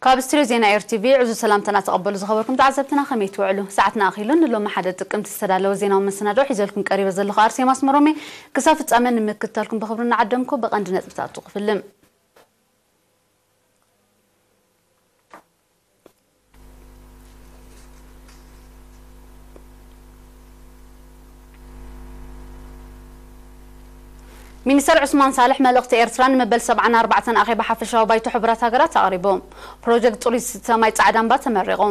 ካብ ስቱድዮ ዜና ኤር ቲ ቪ ዕዙዝ ሰላምታና ተቐበሉ ዝኸበርኩም ተዓዘብትና፣ ከመይ ትውዕሉ? ሰዓትና ኣኺሉ ንሎሚ ሓደ ጥቅምቲ ዝተዳለወ ዜናዊ መሰናድኦ ሒዘልኩም ቀሪበ ዘለኹ ኣርሴማ ኣስመሮም እየ። ክሳብ ፍጻመ ንምክትታልኩም ብኽብሪ እናዓደምኩ ብቐንዲ ነጥብታቱ ክፍልም። ሚኒስተር ዑስማን ሳልሕ መልእኽቲ ኤርትራ ንመበል ሰብዓን ኣርባዕተን ኣኼባ ሓፈሻዊ ባይቶ ሕቡራት ሃገራት ኣቕሪቡ። ፕሮጀክት ጽሩይ ዝስተ ማይ ጻዕዳ እምባ ተመሪቑ።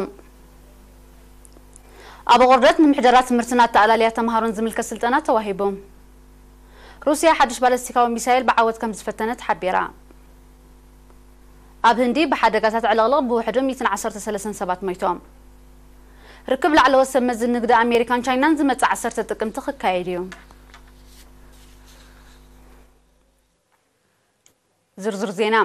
ኣብ ኣቑርደት ንምሕደራ ትምህርትን ኣተኣላልያ ተምሃሮን ዝምልከት ስልጠና ተዋሂቡ። ሩስያ ሓድሽ ባለስቲካዊ ሚሳይል ብዓወት ከም ዝፈተነት ሓቢራ። ኣብ ህንዲ ብሓደጋታት ዕልቕልቕ ብውሕዱ ሚእትን ዓሰርተ ሰለስተን ሰባት ሞይቶም። ርክብ ላዕለዎት ሰብ መዚ ንግዲ ኣሜሪካን ቻይናን ዝመጽእ ዓሰርተ ጥቅምቲ ክካየድ እዩ። ዝርዝር ዜና።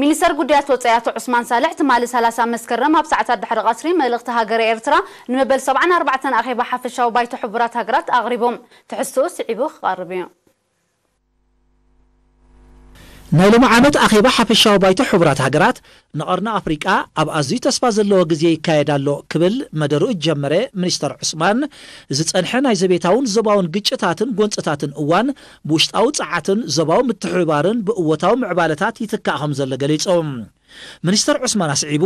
ሚኒስተር ጉዳያት ወጻኢ ኣቶ ዑስማን ሳልሕ ትማሊ ሰላሳ መስከረም ኣብ ሰዓታት ድሕሪ ቀትሪ መልእኽቲ ሃገረ ኤርትራ ንመበል ሰብዓን ኣርባዕተን ኣኼባ ሓፈሻዊ ባይቶ ሕቡራት ሃገራት ኣቕሪቡ። ትሕዝትኡ ስዒቡ ክቐርብ እዩ። ናይ ሎሚ ዓመት ኣኼባ ሓፈሻዊ ባይቶ ሕቡራት ሃገራት ንቐርኒ ኣፍሪቃ ኣብ ኣዝዩ ተስፋ ዘለዎ ግዜ ይካየድ ኣሎ ክብል መደርኡ ዝጀመረ ሚኒስተር ዑስማን፣ ዝጸንሐ ናይ ዘቤታውን ዞባውን ግጭታትን ጎንጽታትን እዋን ብውሽጣዊ ጸዓትን ዞባዊ ምትሕብባርን ብእወታዊ ምዕባለታት ይትካእ ከም ዘሎ ገሊጹ። ሚኒስተር ዑስማን ኣስዒቡ፣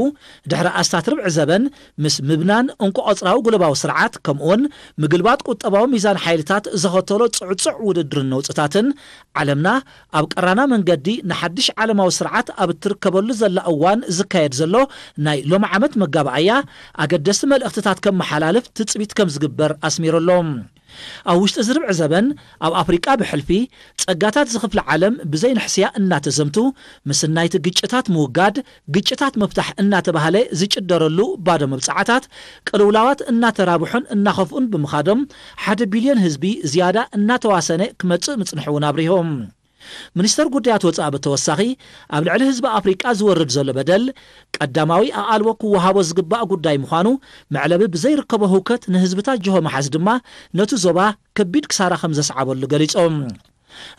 ድሕሪ ኣስታት ርብዒ ዘበን ምስ ምብናን እንቋቑጽራዊ ጉልባዊ ስርዓት ከምኡውን ምግልባጥ ቁጠባዊ ሚዛን ሓይልታት ዘኸተሎ ጽዕጹዕ ውድድርን ነውጽታትን፣ ዓለምና ኣብ ቀራና መንገዲ ንሓድሽ ዓለማዊ ስርዓት ኣብ እትርከበሉ ዘላ እዋን ዝካየድ ዘሎ ናይ ሎሚ ዓመት መጋባእያ ኣገደስቲ መልእኽትታት ከመሓላልፍ ትጽቢት ከም ዝግበር ኣስሚሩ ኣሎ። ኣብ ውሽጢ እዚ ርብዒ ዘበን ኣብ ኣፍሪቃ ብሕልፊ ጸጋታት ዝኽፍለ ዓለም ብዘይ ንሕስያ እናተዘምቱ፣ ምስናይቲ ግጭታት ምውጋድ፣ ግጭታት ምፍታሕ እናተባህለ ዝጭደረሉ ባዶ መብጽዓታት፣ ቅልውላዋት እናተራብሑን እናኸፍኡን ብምኻዶም፣ ሓደ ቢልዮን ህዝቢ ዝያዳ እናተዋሰነ ክመጽእ ምጽንሑ እውን ኣብሪሆም። ሚኒስተር ጉዳያት ወጻኢ ብተወሳኺ፣ ኣብ ልዕሊ ህዝቢ ኣፍሪቃ ዝወርድ ዘሎ በደል ቀዳማዊ ኣቓልቦ ክወሃቦ ዝግባእ ጉዳይ ምዃኑ፣ መዕለቢ ብዘይርከቦ ህውከት ንህዝብታት ጅሆ ምሓዝ ድማ ነቲ ዞባ ከቢድ ክሳራ ከም ዘስዓበሉ ገሊጾም።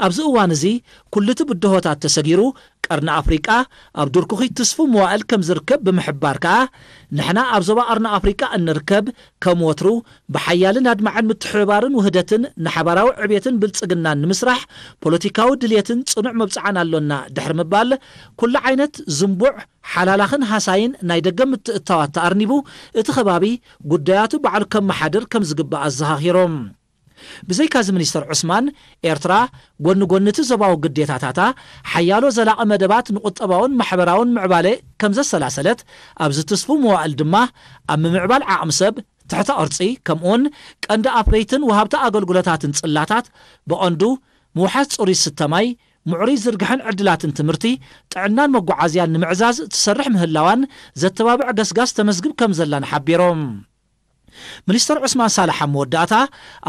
ኣብዚ እዋን እዚ ኩሉ እቲ ብድሆታት ተሰጊሩ፣ ቀርኒ ኣፍሪቃ ኣብ ድርኩኺት ትስፉ መዋእል ከም ዝርከብ ብምሕባር ከኣ፣ ንሕና ኣብ ዞባ ቀርኒ ኣፍሪቃ እንርከብ ከም ወትሩ ብሓያልን ኣድማዕን ምትሕብባርን ውህደትን ንሓባራዊ ዕብየትን ብልጽግናን ንምስራሕ ፖለቲካዊ ድልየትን ጽኑዕ መብጽዓን ኣሎና ድሕሪ ምባል፣ ኩሉ ዓይነት ዝንቡዕ፣ ሓላላኽን ሃሳይን ናይ ደገ ምትእትታዋት ተኣርኒቡ፣ እቲ ከባቢ ጉዳያቱ ባዕሉ ከመሓድር ከም ዝግባእ ኣዘኻኺሮም። ብዘይካዚ ሚኒስተር ዑስማን፣ ኤርትራ ጎኒ ጎኒ እቲ ዞባዊ ግዴታታታ፣ ሓያሎ ዘላቒ መደባት ንቁጠባውን ማሕበራውን ምዕባለ ከም ዘሰላሰለት፣ ኣብዚ ትስፉ መዋእል ድማ ኣብ ምምዕባል ዓቕሚ ሰብ፣ ትሕተ ቅርጺ፣ ከምኡውን ቀንዲ ኣፍረይትን ወሃብቲ ኣገልግሎታትን ጽላታት፣ ብቐንዱ ምውሓስ ጽሩይ ዝስተ ማይ፣ ምዕሩይ ዝርግሐን ዕድላትን ትምህርቲ፣ ጥዕናን መጓዓዝያን ንምዕዛዝ ትሰርሕ ምህላዋን ዘተባብዕ ገስጋስ ተመዝግብ ከም ዘላን ሓቢሮም። ሚኒስተር ዑስማን ሳልሕ ኣብ መወዳእታ፣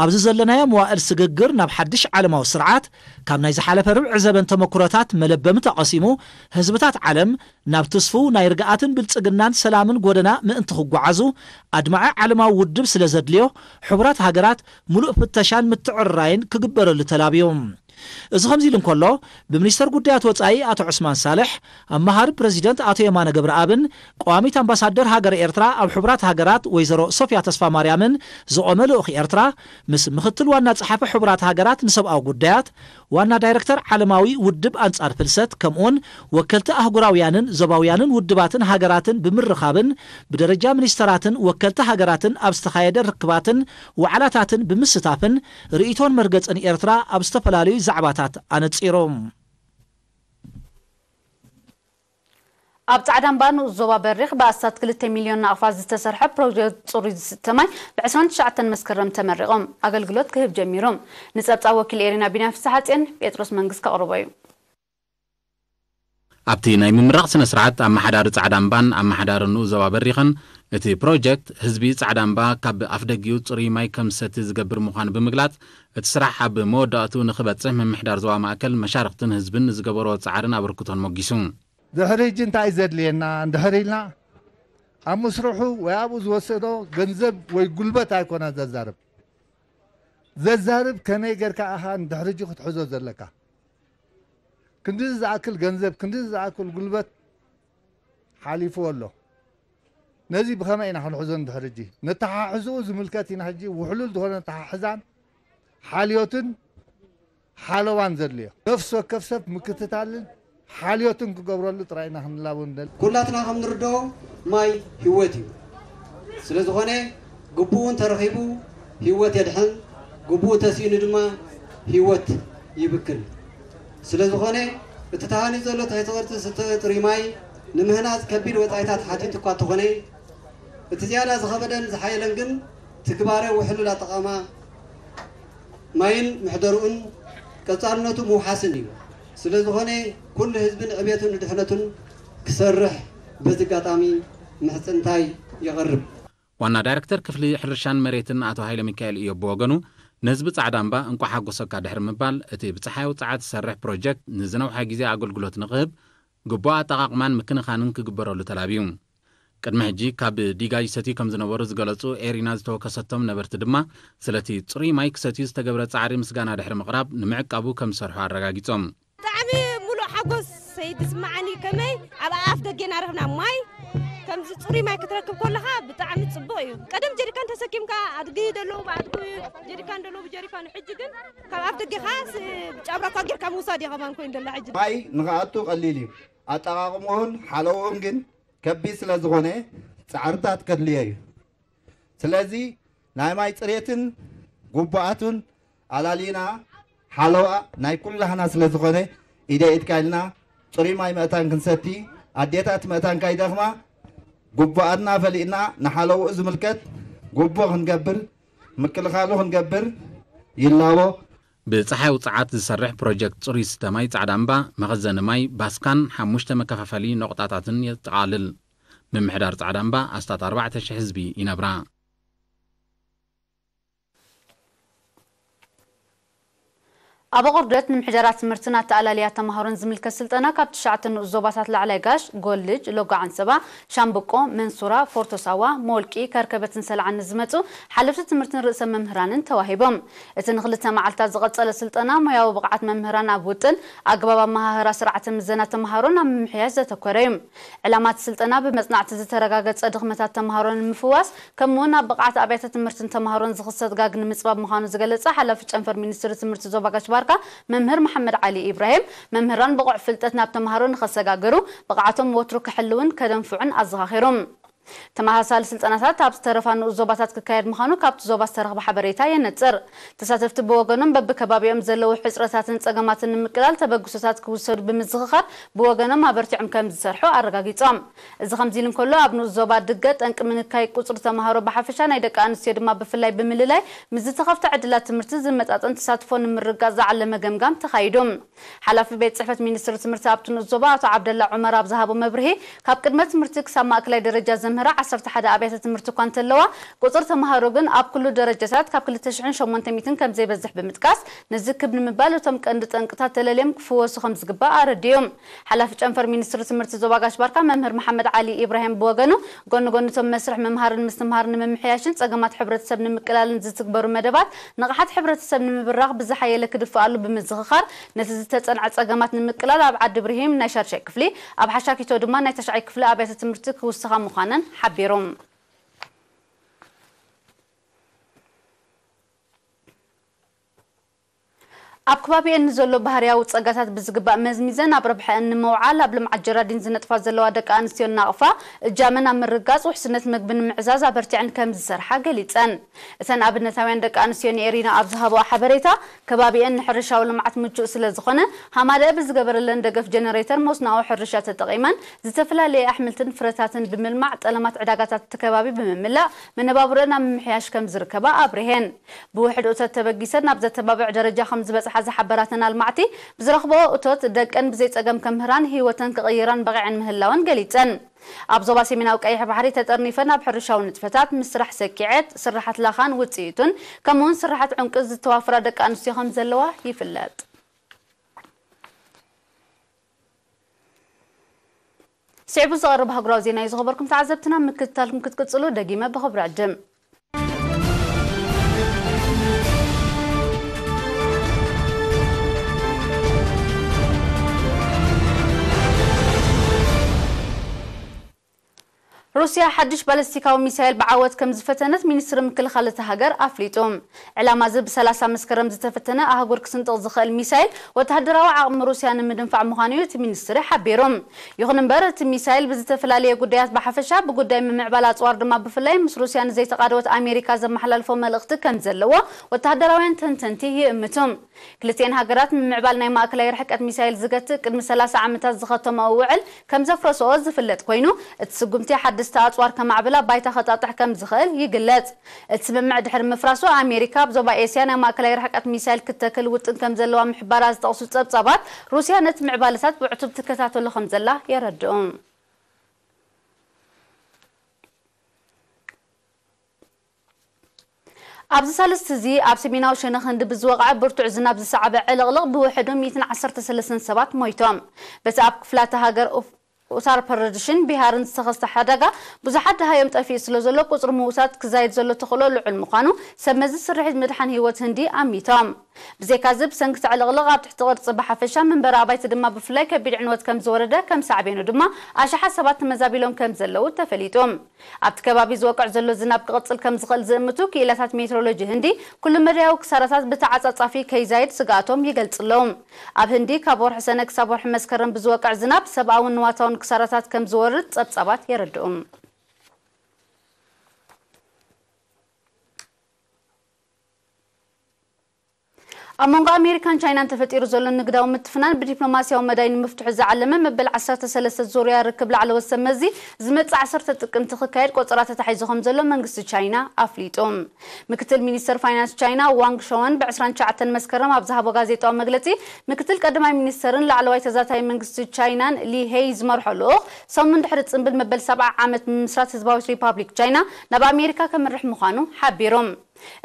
ኣብዚ ዘለናዮ መዋእል ስግግር ናብ ሓድሽ ዓለማዊ ስርዓት፣ ካብ ናይ ዝሓለፈ ርብዒ ዘበን ተመኩሮታት መለበሚ ተቐሲሙ፣ ህዝብታት ዓለም ናብ ትስፉው ናይ ርግኣትን ብልጽግናን ሰላምን ጎደና ምእንቲ ክጓዓዙ፣ ኣድማዒ ዓለማዊ ውድብ ስለ ዘድልዮ፣ ሕቡራት ሃገራት ምሉእ ፍተሻን ምትዕርራይን ክግበረሉ ተላብዩ። እዚ ከምዚ ኢሉ እንከሎ፣ ብሚኒስተር ጉዳያት ወጻኢ ኣቶ ዑስማን ሳልሕ፣ ኣመሃሪ ፕረዚደንት ኣቶ የማነ ገብረኣብን ቀዋሚት ኣምባሳደር ሃገረ ኤርትራ ኣብ ሕቡራት ሃገራት ወይዘሮ ሶፍያ ተስፋማርያምን ዝቖመ ልኡኽ ኤርትራ፣ ምስ ምኽትል ዋና ጸሓፊ ሕቡራት ሃገራት ንሰብኣዊ ጉዳያት፣ ዋና ዳይረክተር ዓለማዊ ውድብ ኣንጻር ፍልሰት፣ ከምኡውን ወከልቲ ኣህጉራውያንን ዞባውያንን ውድባትን ሃገራትን ብምርኻብን፣ ብደረጃ ሚኒስተራትን ወከልቲ ሃገራትን ኣብ ዝተኻየደ ርክባትን ዋዕላታትን ብምስታፍን፣ ርእይቶን መርገጽን ኤርትራ ኣብ ዝተፈላለዩ ዛዕባታት ኣነጺሩ። ኣብ ጻዕዳ እምባ ንኡስ ዞባ በሪኽ ብኣስታት ክልተ ሚልዮን ናቕፋ ዝተሰርሐ ፕሮጀክት ጽሩይ ዝስተ ማይ ብ ዕስራን ትሽዓተን መስከረም ተመሪቑ ኣገልግሎት ክህብ ጀሚሩ። ንጸብጻብ ወኪል ኤሪና ቢንያም ፍስሓጽዮን ጴጥሮስ መንግስ ከቕርቦ እዩ። ኣብቲ ናይ ምምራቕ ስነ ስርዓት፣ ኣመሓዳሪ ጻዕዳ እምባን ኣመሓዳሪ ንኡስ ዞባ በሪኽን፣ እቲ ፕሮጀክት ህዝቢ ጻዕዳ እምባ ካብ ኣፍደጊኡ ጽሩይ ማይ ከም ዝሰቲ ዝገብር ምዃኑ ብምግላጽ፣ እቲ ስራሕ ኣብ መወዳእትኡ ንኽበጽሕ ምምሕዳር ዞባ ማእከል መሻርኽትን ህዝብን ንዝገበርዎ ጻዕርን ኣበርክቶን ሞጊሱ። ድሕሪ ሕጂ እንታይ ዘድልየና እንድሕር ኢልና፣ ኣብ ምስርሑ ወይ ኣብኡ ዝወሰዶ ገንዘብ ወይ ጉልበት ኣይኮነን ዘዛርብ። ዘዛርብ ከመይ ጌርካ ኢኻ ንድሕሪ ሕጂ ክትሕዞ ዘለካ። ክንድዚ ዝኣክል ገንዘብ፣ ክንድዚ ዝኣክል ጉልበት ሓሊፉ ኣሎ። ነዚ ብኸመይ ኢና ክንሕዞ? እንድሕር ሕጂ ነተሓሕዝኡ ዝምልከት ኢና። ሕጂ ውሕሉል ዝኾነ ኣተሓሕዛን ሓልዮትን ሓለዋን ዘድልዮ፣ ነፍሲ ወከፍ ሰብ ምክትታልን ሓልዮትን ክገብረሉ ጥራይ ኢና ክንላቦ ንደሊ። ኩላትና ከም ንርድኦ፣ ማይ ህይወት እዩ። ስለ ዝኾነ፣ ግቡእ እውን ተረኺቡ ህይወት የድሕን፣ ግቡእ ተሲኢኑ ድማ ህይወት ይብክን። ስለ ዝኾነ፣ እቲ ተሃንዩ ዘሎ ትሕቲ ቅርጺ ዝስተ ጥሩይ ማይ ንምህናጽ ከቢድ ወጻኢታት ሓቲቱ እኳ እንተኾነ፣ እቲ ዝያዳ ዝኸበደን ዝሓየለን ግን ትግባረ ውሕሉል ኣጠቓቕማ ማይን ምሕደርኡን ቀጻልነቱ ምውሓስን እዩ። ስለ ዝኾነ፣ ኩሉ ህዝቢ ንዕቤቱን ንድሕነቱን ክሰርሕ በዚ ኣጋጣሚ ምሕጽንታይ የቕርብ። ዋና ዳይሬክተር ክፍሊ ሕርሻን መሬትን ኣቶ ሃይለ ሚካኤል እዮብ ብወገኑ፣ ንህዝቢ ጻዕዳ እምባ እንቋዕ ሓጎሰካ ድሕሪ ምባል፣ እቲ ብጸሓያዊ ጸዓት ዝሰርሕ ፕሮጀክት ንዝነውሐ ግዜ ኣገልግሎት ንኽህብ ግቡእ ኣጠቓቕማን ምክንኻንን ክግበረሉ ተላብዩ። ቅድሚ ሕጂ ካብ ዲጋ ይሰትዩ ከም ዝነበሩ ዝገለጹ ኤሪና ዝተወከሰቶም ነበርቲ ድማ፣ ስለቲ ጽሩይ ማይ ክሰትዩ ዝተገብረ ጻዕሪ ምስጋና ድሕሪ ምቕራብ፣ ንምዕቃቡ ከም ዝሰርሑ ኣረጋጊጾም። ብጣዕሚ ሙሉእ ሓጎስ እዩ ዝስምዓኒ። ከመይ ኣብ ኣፍ ደጌና ረኽብና ማይ፣ ከምዚ ጽሩይ ማይ ክትረክብ ከለኻ ብጣዕሚ ጽቡቕ እዩ። ቀደም ጀሪካን ተሰኪምካ ኣድጊ ደለዉ ብኣድጊ፣ ጀሪካን ደለዉ ብጀሪካን። ሕጂ ግን ካብ ኣፍ ደጌኻ ስ-፣ ብጫብራኳ ጌርካ ምውሳድ እዩ ከማን ኮይኑ ደላ ሕጂ። ማይ ንኽኣቱ ቀሊል እዩ። ኣጠቓቕምኡን ሓለውኡን ግን ከቢድ ስለ ዝኾነ ጻዕርታት ከድልዮ እዩ። ስለዚ ናይ ማይ ጽሬትን ግቡኣቱን ኣላሊና ሓለዋ ናይ ኩላህና ስለ ዝኾነ ኢደ ኢድካ ኢልና ጽሩይ ማይ መእታን ክንሰቲ፣ ኣዴታት መእታን ካይደኽማ ግቡኣትና ፈሊጥና ንሓለውኡ ዝምልከት ግቡእ ክንገብር፣ ምክልኻሉ ክንገብር ይላቦ። ብጸሓይ ውጽዓት ዝሰርሕ ፕሮጀክት ጽሩይ ዝስተ ማይ ጻዕዳ እምባ፣ መኸዘኒ ማይ፣ ባስካን ሓሙሽተ መከፋፈሊ ነቑጣታትን የጠቓልል። ምምሕዳር ጻዕዳ እምባ ኣስታት ኣርባዕተ ሽሕ ህዝቢ ይነብራ። ኣብ ኣቑርደት ንምሕደራ ትምህርትን ኣተኣላልያ ተምሃሮን ዝምልከት ስልጠና ካብ ትሽዓተ ንኡስ ዞባታት ላዕላይ ጋሽ፣ ጎልጅ፣ ሎጎ ዓንሰባ፣ ሻምብቆ፣ መንሱራ፣ ፎርቶ ሳዋ፣ ሞልቂ፣ ከርከበትን ሰልዓን ንዝመጹ ሓለፍቲ ትምህርትን ርእሰ መምህራንን ተዋሂቦም። እቲ ንኽልተ መዓልታት ዝቐጸለ ስልጠና ሞያዊ ብቕዓት መምህራን ኣብ ውጥን፣ ኣገባብ ኣመሃህራ ስርዓተ ምዘና ተምሃሮን ኣብ ምምሕያሽ ዘተኮረ እዩ። ዕላማ እቲ ስልጠና ብመጽናዕቲ ዝተረጋገጸ ድኽመታት ተምሃሮ ንምፍዋስ፣ ከምኡ'ውን ኣብ ብቕዓት ኣብያተ ትምህርትን ተምሃሮን ዝኽሰት ጋግ ንምጽባብ ምዃኑ ዝገለጸ ሓላፊ ጨንፈር ሚኒስትሪ ትምህርቲ ዞባ ጋሽ ባርካ መምህር መሓመድ ዓሊ ኢብራሂም፣ መምህራን ብቑዕ ፍልጠት ናብ ተምሃሮ ንኸሰጋግሩ፣ ብቕዓቶም ወትሩ ከሕልውን ከደንፍዑን ኣዘኻኺሩ። ተመሳሳሊ ስልጠናታት ኣብ ዝተረፋ ንኡስ ዞባታት ክካየድ ምዃኑ ካብቲ ዞባ ዝተረኽበ ሓበሬታ የነጽር። ተሳተፍቲ ብወገኖም በብከባቢኦም ዘለዉ ሕጽረታትን ጸገማትን ንምቅላል ተበግሶታት ክውሰዱ ብምዝኽኻር ብወገኖም ኣበርቲዖም ከም ዝሰርሑ ኣረጋጊጾም። እዚ ከምዚ ኢሉ እንከሎ ኣብ ንኡስ ዞባ ድገ ጠንቂ ምንካይ ቁጽሪ ተምሃሮ ብሓፈሻ ናይ ደቂ ኣንስትዮ ድማ ብፍላይ ብምልላይ ምስ ዝተኸፍተ ዕድላት ትምህርቲ ዝመጣጠን ተሳትፎ ንምርግጋጽ ዝዓለመ ገምጋም ተኻይዱ። ሓላፊ ቤት ጽሕፈት ሚኒስትሪ ትምህርቲ ኣብቲ ንኡስ ዞባ ኣቶ ዓብደላ ዑመር ኣብ ዝሃቦ መብርሂ፣ ካብ ቅድመ ትምህርቲ ክሳብ ማእከላይ ደረጃ ዘምህራ ዓሰርተ ሓደ ኣብያተ ትምህርቲ እኳ እንተለዋ፣ ቁጽሪ ተምሃሮ ግን ኣብ ኩሉ ደረጃታት ካብ ክልተ ሽሕን ሸሞንተ ሚእትን ከም ዘይበዝሕ ብምጥቃስ፣ ነዚ ክብ ንምባል እቶም ቀንዲ ጠንቅታት ተለልዮም ክፍወሱ ከም ዝግባእ ኣረዲኡ። ሓላፊ ጨንፈር ሚኒስትሪ ትምህርቲ ዞባ ጋሽ ባርካ መምህር መሓመድ ዓሊ ኢብራሂም ብወገኑ፣ ጎኒ ጎኒ እቶም መስርሕ ምምሃርን ምስትምሃርን ንምምሕያሽን ጸገማት ሕብረተሰብ ንምቅላልን ዝትግበሩ መደባት ንቕሓት ሕብረተሰብ ንምብራኽ ብዝሓየለ ክድፍኣሉ ብምዝኽኻር፣ ነቲ ዝተጸንዐ ጸገማት ንምቅላል ኣብ ዓዲ ብርሂም ናይ ሻድሻይ ክፍሊ፣ ኣብ ሓሻኪቶ ድማ ናይ ተሽዓይ ክፍሊ ኣብያተ ትምህርቲ ክውስኻ ምዃነን ሓቢሩ። ኣብ ከባቢኤን ንዘሎ ባህርያዊ ጸጋታት ብዝግባእ መዝሚዘን ኣብ ረብሐኤን ንምውዓል ኣብ ልምዓት ጀራዲን ዝነጥፋ ዘለዋ ደቂ ኣንስትዮ ናቕፋ እጃመን ኣብ ምርጋጽ ውሕስነት ምግቢ ንምዕዛዝ ኣበርቲዐን ከም ዝሰርሓ ገሊጸን። እተን ኣብነታውያን ደቂ ኣንስትዮ ንኤሪና ኣብ ዝሃብኦ ሓበሬታ፣ ከባቢኤን ንሕርሻዊ ልምዓት ምቹእ ስለ ዝኾነ፣ ሃማደአ ብዝገበረለን ደገፍ ጀነሬተር ሞስናኦ ሕርሻ ተጠቒመን ዝተፈላለየ ኣሕምልትን ፍረታትን ብምልማዕ ጠለማት ዕዳጋታት እቲ ከባቢ ብምምላእ መነባብሮአን ኣብ ምምሕያሽ ከም ዝርከባ ኣብሪሀን። ብውሕድ እቶት ተበጊሰን ናብ ዘተባብዕ ደረጃ ከም ዝበጽሓ ዝሓበራተን ኣልማዕቲ፣ ብዝረኽብኦ እቶት ደቀን ብዘይ ጸገም ከምህራን ህይወተን ክቕይራን በቒዐን ምህላወን ገሊጸን። ኣብ ዞባ ሰሜናዊ ቀይሕ ባሕሪ ተጠርኒፈን ኣብ ሕርሻዊ ንጥፈታት፣ ምስራሕ ሰኪዔት፣ ስራሓት ላኻን ውጽኢቱን፣ ከምኡውን ስራሓት ዑንቂ ዝተዋፍራ ደቂ ኣንስትዮ ከም ዘለዋ ይፍለጥ። ስዒቡ ዝቐርብ ኣህጉራዊ ዜና እዩ ዝኸበርኩም ተዓዘብትና፣ ምክትታልኩም ክትቅጽሉ ደጊመ ብኽብሪ ዕድም። ሩስያ ሓድሽ ባለስቲካዊ ሚሳይል ብዓወት ከም ዝፈተነት ሚኒስትሪ ምክልኻል እታ ሃገር ኣፍሊጡ። ዕላማ እዚ ብ30 መስከረም ዝተፈተነ ኣህጉር ክስንጥቕ ዝኽእል ሚሳይል፣ ወተሃደራዊ ዓቕሚ ሩስያ ንምድንፋዕ ምዃኑ እዩ እቲ ሚኒስትሪ ሓቢሩ። ይኹን እምበር፣ እቲ ሚሳይል ብዝተፈላለየ ጉዳያት ብሓፈሻ፣ ብጉዳይ ምምዕባል ኣጽዋር ድማ ብፍላይ፣ ምስ ሩስያ ንዘይተቓደወት ኣሜሪካ ዘመሓላልፎ መልእኽቲ ከም ዘለዎ ወተሃደራውያን ተንተንቲ ይእምቱ። ክልቲኤን ሃገራት ምምዕባል ናይ ማእከላይ ርሕቀት ሚሳይል ዝገትእ ቅድሚ 30 ዓመታት ዝኸተመኦ ውዕል ከም ዘፍረስኦ ዝፍለጥ ኮይኑ፣ እቲ ስጉምቲ ሓደስቲ ኣጽዋር ከማዕብላ ባይታ ከጣጥሕ ከም ዝኽእል ይግለጽ። እቲ ስምምዕ ድሕሪ ምፍራሱ፣ ኣሜሪካ ኣብ ዞባ ኤስያ ናይ ማእከላይ ርሕቀት ሚሳይል ክትተክል ውጥን ከም ዘለዋ ምሕባራ ዝጠቕሱ ጸብጻባት፣ ሩስያ ነቲ ምዕባለታት ብዕቱብ ትከታተሎ ከም ዘላ የረድኡ። ኣብዚ ሳልስቲ እዚ ኣብ ሰሜናዊ ሸነኽ ህንዲ ብዝወቕዐ ብርቱዕ ዝናብ ዝሰዓበ ዕልቕልቕ ብውሕዱ ሚእትን ዓሰርተ ሰለስተን ሰባት ሞይቶም። በቲ ኣብ ክፍላተ ሃገር ኡፍ-፣ ኡታር ፕረደሽን ቢሃርን ዝተኸስተ ሓደጋ ብዙሓት ደሃዮም ጠፊኡ ስለ ዘሎ ቁጽሪ ምውታት ክዛይድ ዘሎ ተኽእሎ ልዑል ምዃኑ ሰብ መዚ ስርሒት ምድሓን ህይወት ህንዲ ኣሚቶም። ብዘይካዚ ብሰንኪ እቲ ዕልቕልቕ ኣብ ትሕቲ ቅርጺ ብሓፈሻ መንበሪ ኣባይቲ ድማ ብፍላይ ከቢድ ዕንወት ከም ዝወረደ ከም ሳዕቤኑ ድማ ኣሽሓት ሰባት ተመዛቢሎም ከም ዘለዉ ተፈሊጡ። ኣብቲ ከባቢ ዝወቅዕ ዘሎ ዝናብ ክቕጽል ከም ዝኽእል ዝእምቱ ክኢላታት ሜትሮሎጂ ህንዲ፣ ኩሉ መዳያዊ ክሳራታት ብተዓጻጻፊ ከይዛይድ ስግኣቶም ይገልጹ ኣለዉ። ኣብ ህንዲ ካብ ወርሒ ሰነ ክሳብ ወርሒ መስከረም ብዝወቅዕ ዝናብ ሰብኣውን ንዋታውን ክሳራታት ከም ዝወርድ ጸብጻባት የረድኡ። ኣብ መንጎ ኣሜሪካን ቻይናን ተፈጢሩ ዘሎ ንግዳዊ ምትፍናን ብዲፕሎማሲያዊ መዳይ ንምፍትሑ ዝዓለመ መበል ዓሰርተ ሰለስተ ዙርያ ርክብ ላዕለዎት ሰብ መዚ ዝመጽእ ዓሰርተ ጥቅምቲ ክካየድ ቆጸራ ተታሒዙ ከም ዘሎ መንግስቲ ቻይና ኣፍሊጡ። ምክትል ሚኒስተር ፋይናንስ ቻይና ዋንግ ሸወን ብ ዕስራን ትሽዓተን መስከረም ኣብ ዝሃቦ ጋዜጣዊ መግለጺ፣ ምክትል ቀዳማይ ሚኒስተርን ላዕለዋይ ተዛታይ መንግስቲ ቻይናን ሊ ሄይ ዝመርሖ ልኡኽ፣ ሰሙን ድሕሪ ጽምብል መበል ሰብዓ ዓመት ምምስራት ህዝባዊት ሪፓብሊክ ቻይና ናብ ኣሜሪካ ከምርሕ ምዃኑ ሓቢሩ።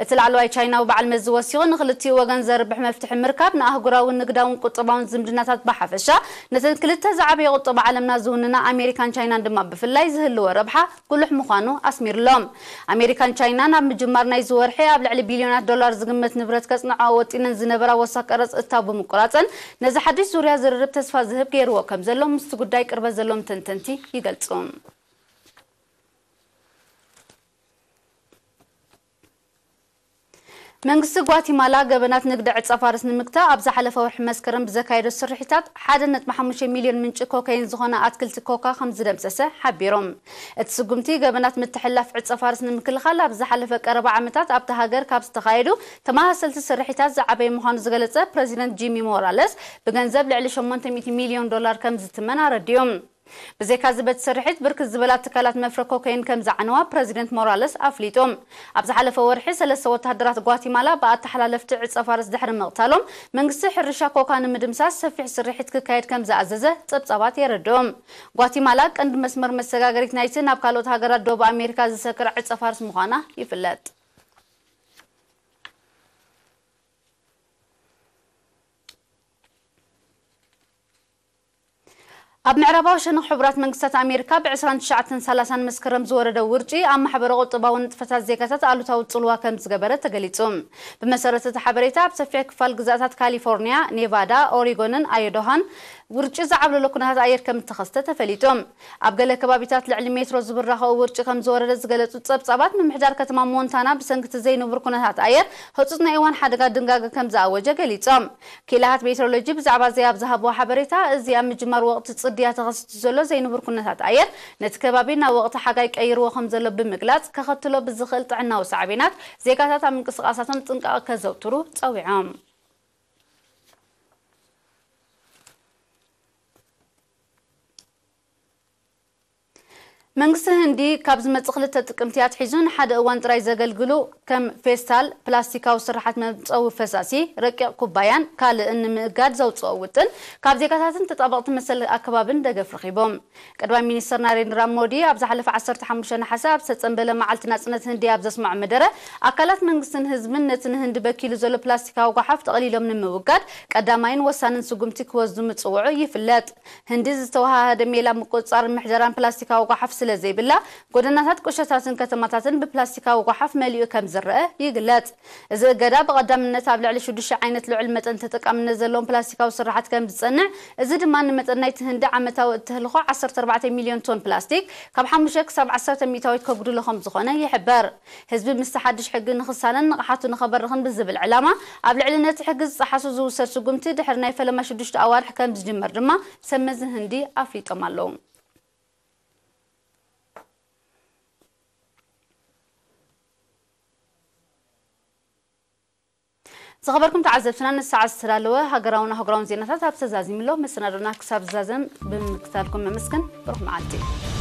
እቲ ላዕለዋይ ቻይናዊ በዓል መዚ ወሲኹ፣ ንኽልቲኡ ወገን ዘርብሕ መፍትሒ ምርካብ ንኣህጉራዊ ንግዳውን ቁጠባውን ዝምድናታት ብሓፈሻ፣ ነተን ክልተ ዝዓበየ ቁጠባ ዓለምና ዝውንና ኣሜሪካን ቻይናን ድማ ብፍላይ ዝህልዎ ረብሓ ጉሉሕ ምዃኑ ኣስሚሩሎም። ኣሜሪካን ቻይናን ኣብ ምጅማር ናይዚ ወርሒ ኣብ ልዕሊ ቢልዮናት ዶላር ዝግመት ንብረት ከጽንዖ ወጢነን ዝነበራ ወሳኽ ቀረጽ እታው ብምቁራጸን፣ ነዚ ሓድሽ ዙርያ ዝርርብ ተስፋ ዝህብ ገይርዎ ከም ዘሎ ምስቲ ጉዳይ ቅርበት ዘለዎም ተንተንቲ ይገልጹ። መንግስቲ ጓቲማላ ገበናት ንግዲ ዕጸ ፋርስ ንምግታእ ኣብ ዝሓለፈ ወርሒ መስከረም ብዘካየዶ ስርሒታት ሓደ ነጥቢ ሓሙሽተ ሚልዮን ምንጪ ኮካይን ዝኾነ ኣትክልቲ ኮካ ከም ዝደምሰሰ ሓቢሮም። እቲ ስጉምቲ ገበናት ምትሕልላፍ ዕጸ ፋርስ ንምክልኻል ኣብ ዝሓለፈ ቀረባ ዓመታት ኣብታ ሃገር ካብ ዝተኻየዱ ተመሳሰልቲ ስርሒታት ዝዓበየ ምዃኑ ዝገለጸ ፕረዚደንት ጂሚ ሞራለስ፣ ብገንዘብ ልዕሊ ሸሞንተ ሚእቲ ሚልዮን ዶላር ከም ዝትመን ኣረዲኡ። ብዘይካዚ በቲ ስርሒት ብርክት ዝበላ ትካላት መፍረ ኮካይን ከም ዝዓነዋ ፕረዚደንት ሞራለስ ኣፍሊጡ። ኣብ ዝሓለፈ ወርሒ ሰለስተ ወተሃደራት ጓቲማላ ብኣተሓላለፍቲ ዕጸ ፋርስ ድሕሪ ምቕታሎም መንግስቲ ሕርሻ ኮካ ንምድምሳስ ሰፊሕ ስርሒት ክካየድ ከም ዝኣዘዘ ጸብጻባት የረድኡ። ጓቲማላ ቀንዲ መስመር መሰጋገሪት ናይቲ ናብ ካልኦት ሃገራት ደቡብ ኣሜሪካ ዝሰግር ዕጸ ፋርስ ምዃና ይፍለጥ። ኣብ ምዕራባዊ ሸነኽ ሕቡራት መንግስታት ኣሜሪካ ብ ዕስራን ትሽዓተን ሰላሳን መስከረም ዝወረደ ውርጪ ኣብ ማሕበረ ቁጠባዊ ንጥፈታት ዜጋታት ኣሉታዊ ጽልዋ ከም ዝገበረ ተገሊጹ። ብመሰረት እቲ ሓበሬታ፣ ኣብ ሰፊሕ ክፋል ግዛታት ካሊፎርኒያ፣ ኔቫዳ፣ ኦሪጎንን ኣዮዳሃን ውርጪ ዝዓብለሎ ኩነታት ኣየር ከም እተኸስተ ተፈሊጡ። ኣብ ገለ ከባቢታት ልዕሊ ሜትሮ ዝብራኸኡ ውርጪ ከም ዝወረደ ዝገለጹ ጸብጻባት፣ ምምሕዳር ከተማ ሞንታና ብሰንኪ እቲ ዘይንቡር ኩነታት ኣየር ህጹጽ ናይ እዋን ሓደጋ ድንጋገ ከም ዝኣወጀ ገሊጾም። ክኢላታት ሜትሮሎጂ ብዛዕባ እዚ ኣብ ዝሃብዎ ሓበሬታ፣ እዚ ኣብ ምጅማር ወቕቲ ጽድያ ተኸሲቱ ዘሎ ዘይንቡር ኩነታት ኣየር፣ ነቲ ከባቢ ናብ ወቕቲ ሓጋይ ቀይርዎ ከም ዘሎ ብምግላጽ፣ ከኸትሎ ብዝኽእል ጥዕናዊ ሳዕቤናት ዜጋታት ኣብ ምንቅስቓሳቶም ጥንቃቐ ከዘውትሩ ጸዊዖም። መንግስቲ ህንዲ ካብ ዝመጽእ ክልተ ጥቅምቲ ኣትሒዙ ንሓደ እዋን ጥራይ ዘገልግሉ ከም ፌስታል፣ ፕላስቲካዊ ስርሓት መመጸዊ ፈሳሲ፣ ረቂቕ ኩባያን ካልእን ንምእጋድ ዘውጽኦ ውጥን ካብ ዜጋታትን ተጣበቕቲ መሰል ኣከባብን ደገፍ ረኺቦም። ቀዳማይ ሚኒስተር ናሬንድራ ሞዲ ኣብ ዝሓለፈ ዓሰርተ ሓሙሽተ ነሓሰ ኣብ ዝተጸንበለ መዓልቲ ናጽነት ህንዲ ኣብ ዘስምዖ መደረ፣ ኣካላት መንግስትን ህዝብን ነቲ ንህንዲ በኪሉ ዘሎ ፕላስቲካዊ ጓሓፍ ጠቕሊሎም ንምውጋድ ቀዳማይን ወሳንን ስጉምቲ ክወስዱ ምጽውዑ ይፍለጥ። ህንዲ ዝተወሃሃደ ሜላ ምቁጽጻርን ምሕደራን ፕላስቲካዊ ጓሓፍ ስለ ዘይብላ፣ ጎደናታት፣ ቁሸታትን ከተማታትን ብፕላስቲካዊ ጓሓፍ መሊኡ ከም ዝረአ ይግለጽ። እዚ እገዳ ብቐዳምነት ኣብ ልዕሊ ሽዱሽተ ዓይነት ልዑል መጠን ተጠቃምነት ዘለዎም ፕላስቲካዊ ስርሓት ከም ዝጸንዕ፣ እዚ ድማ ንመጠን ናይቲ ህንዲ ዓመታዊ እተህልኾ ዓሰርተ ኣርባዕተ ሚልዮን ቶን ፕላስቲክ ካብ ሓሙሽተ ክሳብ ዓሰርተ ሚእታዊት ከጉድሎ ከም ዝኾነ ይሕበር። ህዝቢ ምስቲ ሓድሽ ሕጊ ንኽሳነን ንቕሓቱ ንኸበርኽን ብዝብል ዕላማ፣ ኣብ ልዕሊ ነቲ ሕጊ ዝጠሓሱ ዝውሰድ ስጉምቲ ድሕሪ ናይ ፈለማ ሽዱሽተ ኣዋርሕ ከም ዝጅመር ድማ ሰብ መዚ ህንዲ ኣፍሊጦም ኣለዉ። ዝኸበርኩም ተዓዘብትና፣ ንሰዓት ዝተዳለወ ሃገራውን ኣህጉራውን ዜናታት ኣብ ተዛዚምሎ። መሰናዶና ክሳብ ዝዛዘም ብምክታልኩም ነመስግን። ብሩኽ መዓልቲ።